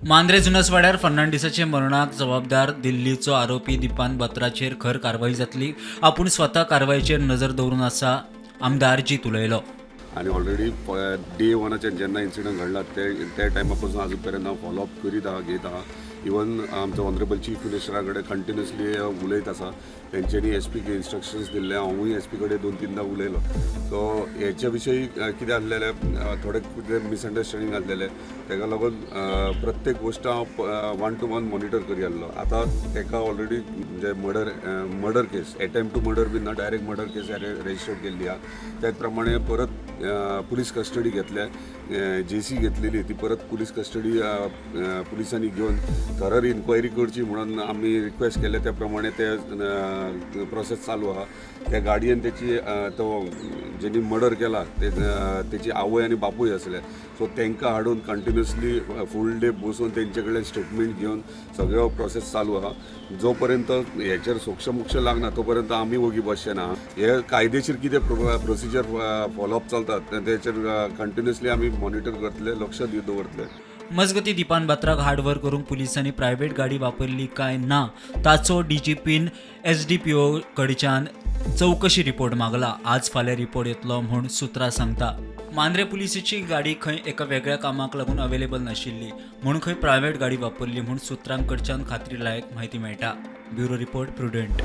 मांद्रे जुनसवाड्यार फर्नांडीसाचे मरणाक जबाबदार दिल्लीचो आरोपी दीपान बत्राचेर खर कारवाई जातली. आपूण स्वता कारवायचेर नजर दवरून आसा, आमदार जीत उलयलो. आनी ऑलरेडी डे वनाच्यान जेन्ना इन्सिडंट घडला ते टायमा पासून अजून पर्यंत हांव फॉलोअप करीत आहा, घेत आहा. इवन आमचो ऑनरेबल चीफ मिनिस्टरा कडेन कंटिन्युअसली उलयत आसा. तेंच्यांनी एस पीक इन्स्ट्रक्शन्स दिल्ले, हांवूय एस पी कडेन 2-3दा उलयलो. सो हेच्या विशयी कितें आसलेलें, थोडे कितें मिसअंडरस्टँडींग आसलेलें, तेका लागून प्रत्येक गोश्ट हांव 1 to 1 monitor करी आसलो. आतां तेका ऑलरेडी म्हणजे murder case, attempt to murder बीन ना, डायरेक्ट मर्डर केस रजिस्टर्ड केल्ली आहा. त्याच प्रमाणे परत पुलीस कस्टडी घेतल्या, जेसी घेतलेली ती परत पुलीस कस्टडी पुलिसांनी घेवन थरर इन्क्वायरी करची म्हणून आमी रिक्वेस्ट केले. त्या प्रमाणे ते प्रोसेस चालू आहा. त्या गाडयेन तेची तो जेणी मर्डर केला तेची आवय आनी बापूय आसले, सो तांकां हाडून कंटिन्युअसली फूल डे बसून तेंचे कडेन स्टेटमेंट घेवन सगळो प्रोसेस चालू आहा. जो पर्यंत हेचेर सोक्षमोक्ष लागना तो पर्यंत आमी वोगी बसचे ना. हे कायदेशीर कितें प्रोसिजर फॉलोअप चलतात तेचेर कंटिन्युअसली आमी मॉनिटर करतले, लक्ष दिवन दवरतले. मजगती दीपान बत्राक हार्डवर करूंक पुलिसांनी प्रायव्हेट गाडी वापरली काय ना ताचो डीजीपीन एसडीपीओ कडच्यान चवकशी रिपोर्ट मागला. आज फाल्यां रिपोर्ट येतलो म्हूण सुत्रां सांगता. मांद्रे पुलिसेची गाडी खंय एका वेगळ्या कामाक लागून अवेलेबल नाशिल्ली म्हूण खंय प्रायव्हेट गाडी वापरली म्हूण सुत्रां कडच्यान खात्री लायक म्हायती मेळटा. Bureau report, Prudent.